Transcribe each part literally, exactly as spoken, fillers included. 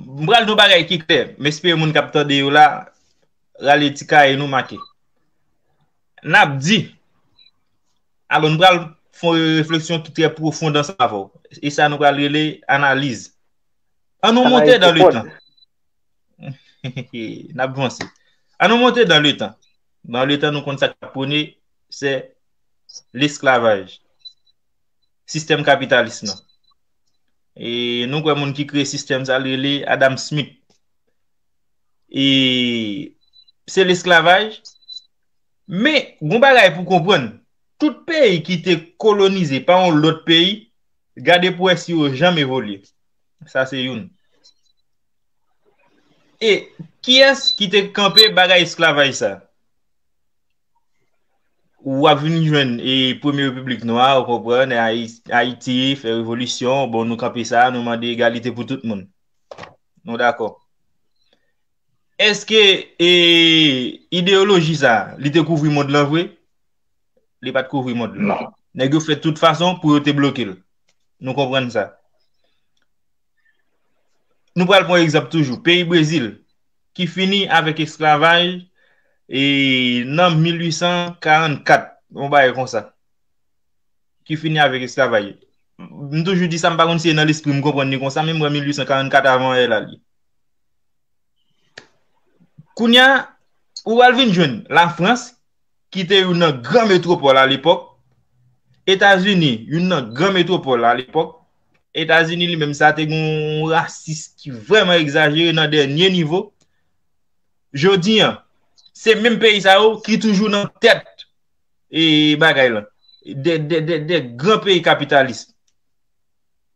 M pral di yon bagay ki klè, m espere moun k ap tande yo la, rale ti kaye nou make. N ap di, alò, nou pral fè yon refleksyon ki trè pwofon ansanm avè w. E sa nou pral rele analiz. Ann nou monte dans le temps. N ap vanse. Ann nou monte dans le temps. Dans le temps, nou konn sa k ap pwone, se lesklavaj. Sistèm kapitalis lan. E nou kwè moun ki kreye sistèm sa, l rele Adam Smith. E se lesklavaj. Men, gon bagay pou konprann. Tout peyi ki te kolonize pa yon lòt peyi, gade pou wè si yo janm evolye. Sa se youn. E kiyès ki te kanpe bagay esklavaj sa? W ap vin jwenn e premye repiblik nwa, ou konprann, e Ayi- Ayiti, fè revolisyon, bon, nou kanpe sa, nou mande egalite pou tout moun. Nou dakò. Èske e, ideyoloji sa, li te kouvri mond lan vre? Li pa t kouvri mond lan. Non. Nèg yo fè tout fason pou yo te bloke l. Nou konprann sa. Nou pral pran egzanp toujou. Peyi Brezil, ki fini avèk esklavaj e nan mil uit san karannkat, yon bagay konsa. Ki fini avèk esklavaj. M toujou di sa, m pa konn si e nan lespri m konprann li konsa, men m wè mil uit san karannkat avan è la li. Kounye a, ou al vin jwenn Lafrans, ki te youn nan gran metwopòl alepòk, Etazini, youn nan gran metwopòl alepòk, Etazini li menm sa te gen yon rasis ki vrèman egzajere nan dènye nivo. Jodi an, se menm peyi sa yo ki toujou nan tèt e bagay lan. De, de, de, de gran peyi kapitalis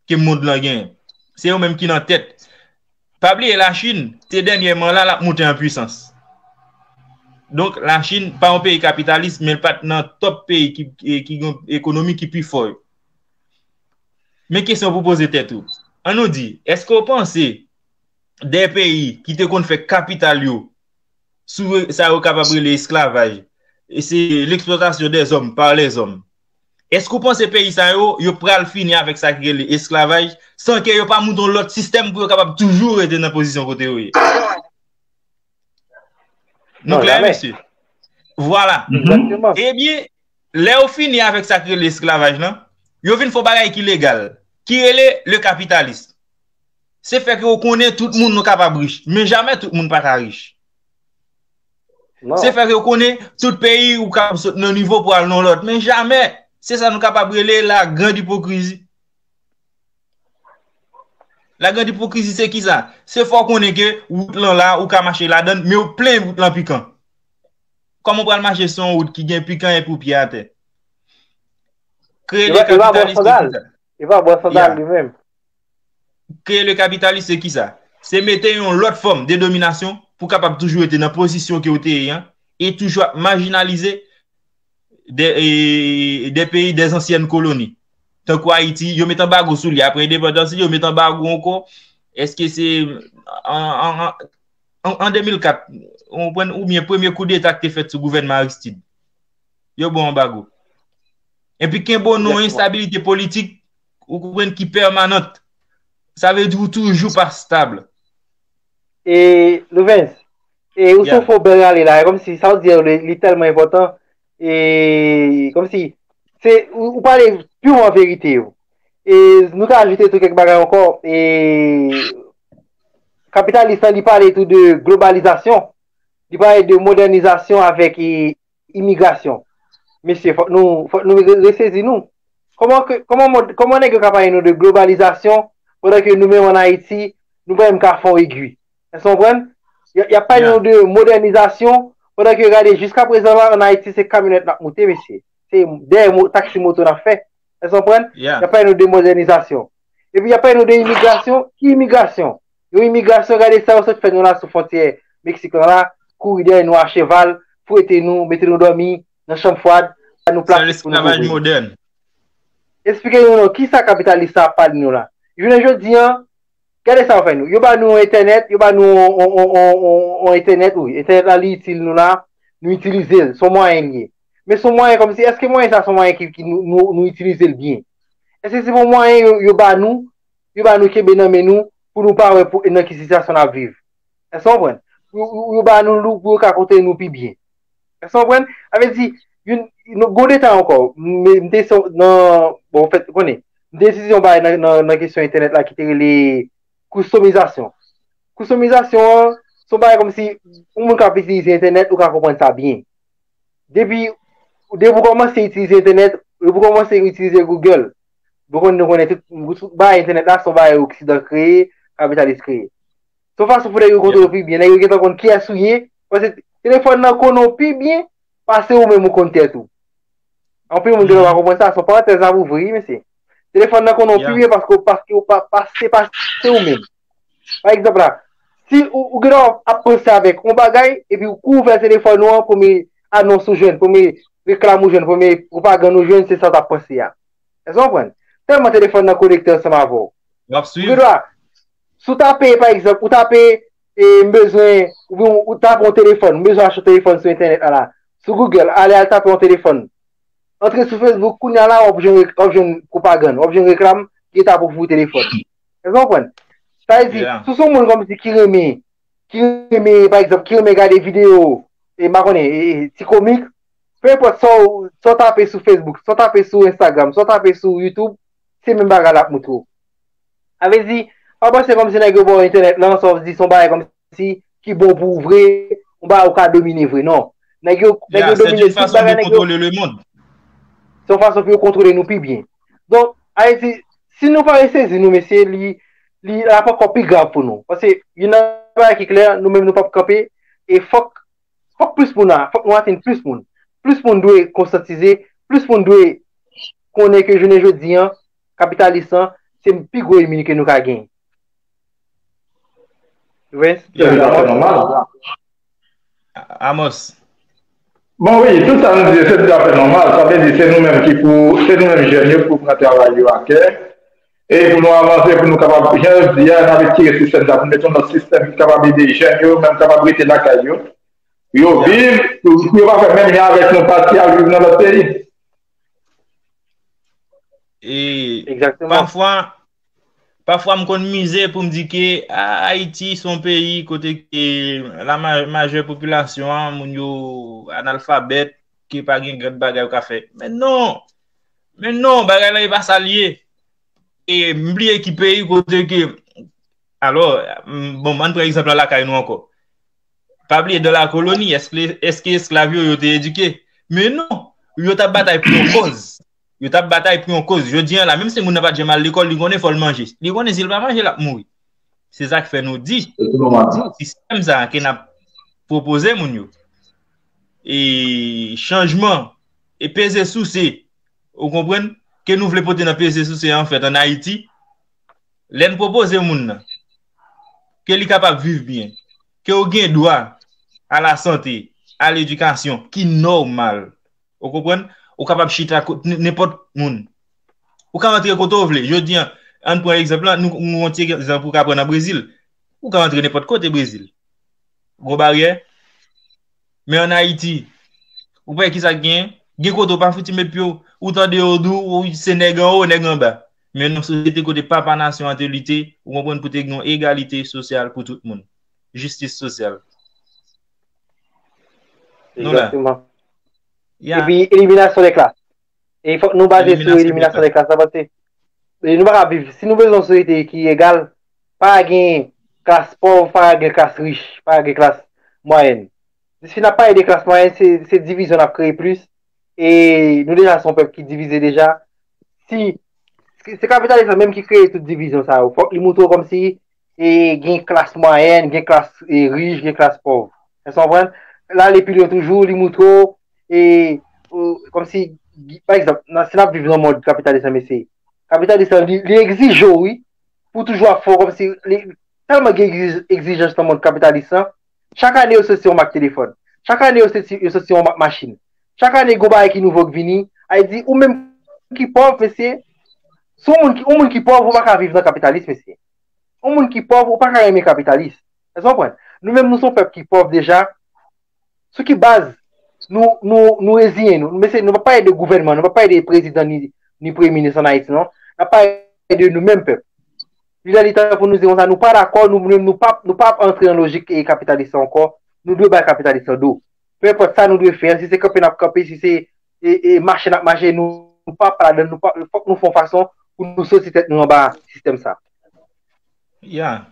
ke mond lan genyen. Se yo menm ki nan tèt. Pa bliye Lachin, se dènyèman la l ap monte an pwisans. Donk, Lachin pa yon peyi kapitalis, men l pa t nan top peyi ki, ki, ki gen ekonomi ki pi fò yo. Men kesyon pou poze tèt ou. Ann nou di, èske w panse de peyi ki te konn fè kapital yo sou sa yo kapab rele esklavaj, e se l'exploitation des hommes par les hommes. Èske w panse peyi sa yo, yo pral fini avèk sa ki rele esklavaj, san ke yo pa moute yon lòt sistèm pou yo kapab toujou rete nan pozisyon kote yo ye? Nou klè, mesye? Vwala. Ebyen, lè yo fini avèk sa ki rele esklavaj lan, yo vin fè yon bagay ki legal, ki rele le kapitalis. Se fè ke yo konnen tout moun nou kapab rich, men jamè tout moun pa ka rich. Se fè ke yo konnen tout peyi ou kapab sot nan nivo pou al nan lòt, men jamè. Se sa nou kapab rele la grande hypocrisie. La grande hypocrisie se kisa? Se fè w konnen ke wout lan la, ou ka mache ladan l, men ou plen wout lan pikan. Kòman w pral mache sou yon wout ki gen pikan epi w pye atè? Kreye le kapitalis se kisa? Li pa bwè sandal li menm. Kreye le kapitalis se kisa? Se mete yon lòt fòm de dominasyon pou kapab toujou rete nan pozisyon ke w te ye an e toujou ap majinalize de, e, de peyi, de zansyèn koloni. Tankou Ayiti, yo met anbago sou li apre endepandans li, yo met anbago ankò. Èske se an, an, an, an, an de mil kat, ou konprann, oubyen premye koudeta ki te fèt sou gouvènman Aristide? Yo ba w anbago. Epi kenbe w nan yon enstabilite politik, ou konprann, ki pèmanant. Sa vle di ou toujou pa stab. E, Louvens, e, ou sot fè yon bèl rale la, e kòmsi sa w di a, li, li tèlman enpòtan, e, kòmsi, se, ou, ou pale piman verite yo. E, nou ka ajoute tou kèk bagay ankò, e, kapitalis lan, li pale tou de globalizasyon, li pale de modènizasyon avèk, e, imigrasyon. Mesye, fòk nou, fòk nou re-, resezi nou. Kòman ke, kòman mond, kòman nèg yo ka pale nou de globalizasyon, pandan ke nou menm an Ayiti, nou pa menm ka fè yon egwi? Èske w konprann? Y a, y ap pale nou de modènizasyon, pandan ke gade, jiska prezan la, an Ayiti, se kamyonèt n ap moute, mesye. Se dèyè mo-, taksi moto n ap fè. Èske w konprann? Y ap pale nou de modènizasyon. Epi y ap pale nou de imigrasyon. Ki imigrasyon? Yon imigrasyon, gade sa yo sot fè nou la sou fwontyè Meksik lan la, kouri dèyè nou a cheval, fwete nou, mete nou dòmi nan chanm fwad, ba nou plastik pou nou boure. Esplike nou non, kisa kapitalis sa ap pale nou la? Jounen jodi an, gade sa yo fè nou. Yo ba nou entènèt, yo ba nou on, on, on, on, on, on entènèt, wi. Entènèt la, li itil nou la, nou itilize l. Se yon mwayen li ye. Men se yon mwayen kòmsi, èske mwayen sa se yon mwayen ki, ki nou, nou, nou itilize l byen? Èske se pa yon mwayen yo, yo ba nou, yo ba nou kenbe nan men nou, pou nou pa wè pou, nan ki sitiyasyon n ap viv. Èske w konprann? Pou yo, yo, yo ba nou lou pou yo ka kontwole nou pi byen. Èske w konprann? Sa vle di, youn, nou, gon detay ankò, m, m te sou, nan, bon, anfèt, ou konnen, m te sezi yon bagay nan, nan, nan kesyon entènèt la ki te rele kostomizasyon. Kostomizasyon an, se yon bagay kòmsi yon moun k ap itilize entènèt, ou ka konprann sa byen. Depi, depi w kòmanse itilize entènèt, depi w kòmanse itilize Google, bon, nou konnen tout, tout bagay entènèt la, se yon bagay oksidan kreye, kapitalis kreye. Se yon fason pou nèg yo kontwole w pi byen. Nèg yo gentan konn kiyès ou ye. Paske telefòn nan konnen w pi byen pase ou menm ou konn tèt ou. Anpil moun gentan pa konprann sa. Se yon parantèz la pou vre, wi, mesye. Telefòn nan konnen w pi byen paske, paske, pa, pase, pase ou menm. Pa egzanp la, si ou, ou gentan ap panse avèk yon bagay, epi kou w ouvè telefòn ou an, premye anons ou jwenn, premye reklam ou jwenn, premye pwopagann ou jwenn, se sa w t ap panse a. Èske w konprann? Tèlman telefòn nan konekte ansanm avè w. W ap swiv. Ou gen dwa, si w tape, pa egzanp, ou tape, e, m bezwen, oubyen ou tape yon telefòn, m bezwen achte yon telefòn sou entènèt la, la. Sou Google, ale al tape yon telefòn. Antre sou Facebook, kounye a la, w ap jwenn, w ap jwenn pwopagann, w ap jwenn reklam, ki ta pwofri w telefòn. Èske w konprann? Sa vle di, si w se yon moun kòmsi ki renmen, ki renmen, pa egzanp, ki renmen gade videyo, e, m pa konnen, e, e, ti komik, pe enpòt sa w, sa w tape sou Facebook, sa w tape sou Instagram, sa w tape sou YouTube, se menm bagay la ap montre w. Sa vle di, pa panse kòmsi nèg yo ba w entènèt lan, sa w di se yon bagay kòmsi ki bon pou ou vre, yon bagay ou ka domine vre, non. Nèg yo, nèg yo domine tout bagay, nèg yo. Se yon fason pou yo kontwole nou pi byen. Donk, Ayiti, si nou pa resezi nou, mesye, li, li ap ankò pi grav pou nou. Paske, youn nan bagay ki klè, nou menm nou p ap kanpe, e fòk, fòk plis moun, fòk nou atenn plis moun. Plis moun dwe konsyantize, plis moun dwe konnen ke jounen jodi an, kapitalis lan, se pi gwo ènmi ke nou ka gen. Wi, se tout afè nòmal. Amos. Bon, wi, tout sa nou di, se tout afè nòmal. Sa vle di, se nou menm ki pou, se nou menm jèn yo ki pou pran travay yo a kè. E pou nou avanse, pou nou kapab, jan yo di a, n ap retire sistèm sa, pou nou mete yon lòt sistèm ki kapab ede jèn yo, menm kapab rete lakay yo. Yo viv, pou, pou yo pa fè menm jan avèk nou pati al viv nan lòt peyi. E pafwa, pafwa m konn mize pou m di ke, a, Ayiti se yon peyi kote ke la ma-, majè popilasyon an, moun yo analfabèt, ke pa gen grann bagay yo ka fè. Men non! Men non, bagay la e pa sa l ye. E m bliye ki peyi kote ke, alò, m, bon, ann pran egzanp la lakay nou ankò. Pa bliye, dans la colonie, èske, èske esklav yo, yo te edike? Men non, yo t ap batay pou yon kòz. Yo t ap batay pou yon kòz. Jodi a la, menm si moun nan pa t janm al lekòl, li konnen fò l manje. Li konnen si l pa manje, l ap mouri. Se sa k fè nou di, sistèm sa a ke n ap pwopoze moun yo, e chanjman, e peze souse, ou konprann, ke nou vle pote nan peze souse a, anfèt, ann Ayiti, lè n pwopoze moun nan, ke li kapab viv byen, ke w gen dwa a la sante, a ledikasyon, ki nòmal. Ou konprann? Ou kapab chita kot n-, nenpòt moun. Ou ka antre kote w vle. Jodi a, ann pran egzanp la, nou, nou yon ti egzanp ou ka pran nan Brezil. Ou ka antre nenpòt kote Brezil. Gon baryè. Men ann Ayiti, ou pa wè ki sa k genyen? Gen kote ou pa fouti met pye w. Ou tande yo di w, ou se nèg anwo, nèg anba. Men nan sosyete kote papa nasyon an te lite, ou konprann, pou te gen yon egalite sosyal pou tout moun. Jistis sosyal. Nou la. Egzakteman. Ya. Epi, eliminasyon de klas. E fòk nou baze sou eliminasyon de klas la, paske, e, nou pa ka viv. Si nou bezwen yon sosyete ki egal, pa gen klas pòv, pa gen klas rich, pa gen klas mwayèn. Si n ap pale de klas mwayèn, se, se divizyon n ap kreye plis. E nou deja se yon pèp ki divize deja. Si, se, se kapitalis la menm ki kreye tout divizyon sa yo. Fòk li montre w kòmsi, e, gen klas mwayèn, gen klas, e, rich, gen klas pòv. Èske w konprann? L ale pi lwen toujou, li montre w, e, e, kòmsi, pa egzanp, nan, si n ap viv nan mond kapitalis la, mesye, kapitalis la, li, li egzije w, wi, pou toujou ap fè w kòmsi, li, tèlman gen egzij-, egzijans nan mond kapitalis la, chak ane yo soti yon mak telefòn. Chak ane yo soti, yo soti yon mak machin. Chak ane gon bagay ki nouvo k vini, sa vle di, ou menm ki pòv, mesye, si yon moun ki, yon moun ki pòv, ou pa ka viv nan kapitalis, mesye. Yon moun ki pòv, ou pa ka renmen kapitalis. Èske w konprann? Nou menm, nou se yon pèp ki pòv deja. Sou ki baz nou, nou, nou reziyen nou? Mesye, nou pa pale de gouvènman, nou pa pale de prezidan ni, ni premye minis ann Ayiti, non. N ap pale de nou menm pèp. Li lè li tan pou nou di konsa, nou pa dakò, nou menm nou p ap, nou p ap antre nan lojik e kapitalis la ankò. Nou dwe bay kapitalis la do. Peu importe sa nou dwe fè, si se kanpe n ap kanpe, si se e, e mache n ap mache, nou, nou p ap ladan, nou p ap, fòk nou fè yon fason pou nou soti tèt nou anba sistèm sa. Ya.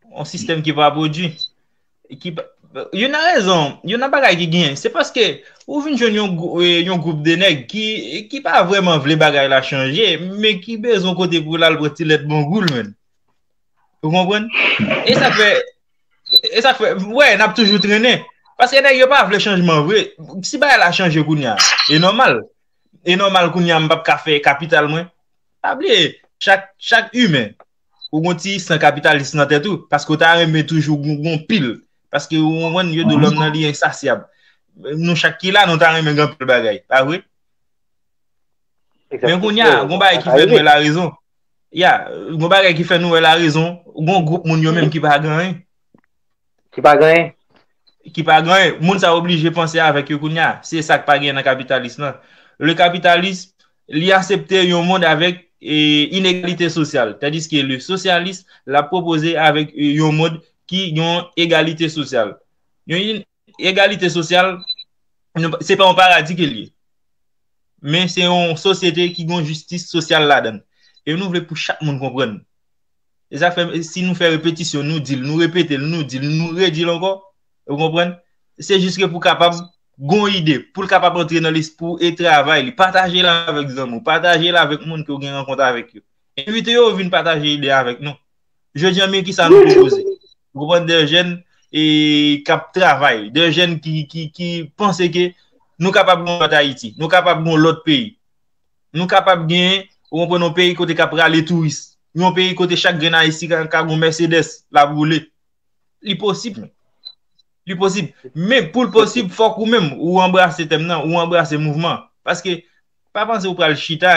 Yon sistèm ki pa pwodui. Ki pa, yo nan rezon, yo nan bagay ki gen. Se paske ou vin jwenn yon, gwou- eh, yon gwoup de nèg ki, ki pa vrèman vle bagay la chanje, men ki bezwen kote pou l al pran ti lèt bon gou l, menn. Ou konprann? E sa fè, e sa fè, wè, n ap toujou trennen. Paske nèg yo pa vle chanjman vre. Si bagay la chanje kounye a, e nòmal. E nòmal kounye a m p ap ka fè kapital mwen. Pa bliye, chak, chak imen, ou gon ti san kapitalis nan tèt ou, paske ou ta renmen toujou gon, gon pil. Paske ou konprann, yo di lòm nan li ensasyab. Nou chak ki la, nou ta renmen gen anpil bagay, pa vre? Men kounye a, gon bagay ki fè nou wè larezon. Ya, gon bagay ki fè nou wè larezon, gon gwoup moun yo menm ki pa gen anyen. Ki pa gen anyen. Ki pa gen anyen. Moun sa oblije panse avèk yo kounye a. Se sa k pa gen nan kapitalis lan. Le kapitalis, li aksepte yon mond avèk e, inegalite sosyal. Tandiske le sosyalis, l ap pwopoze avèk e, yon mond ki yon egalite sosyal. Yon in- egalite sosyal, nou- se pa yon paradi ke l ye. Men se yon sosyete ki gen jistis sosyal ladan l. E nou vle pou chak moun konprann. E sa fè, si nou fè repetisyon, nou di l, nou repete l, nou di l, nou redi l ankò, ou konprann? Se jis ke pou kapab gon ide, pou l kapab antre nan lespri e travay li. Pataje l avèk zanmi w, pataje l avèk moun ke w gen rankont avèk yo. Envite yo vin pataje ide avèk nou. Jodi an, men kisa nou pwopoze. Ou konprann, de jèn e k ap travay, de jèn ki, ki, ki panse ke nou kapab gen yon lòt Ayiti, nou kapab gen yon lòt peyi. Nou kapab gen, ou konprann, yon peyi kote k ap rale touris. Yon peyi kote chak grenn Ayisyen ka, ka gen yon Mercedes l ap woule. Li posib, men. Li posib. Men pou l posib, fòk ou menm, ou anbrase tèm nan, ou anbrase mouvman. Paske, pa panse ou pral chita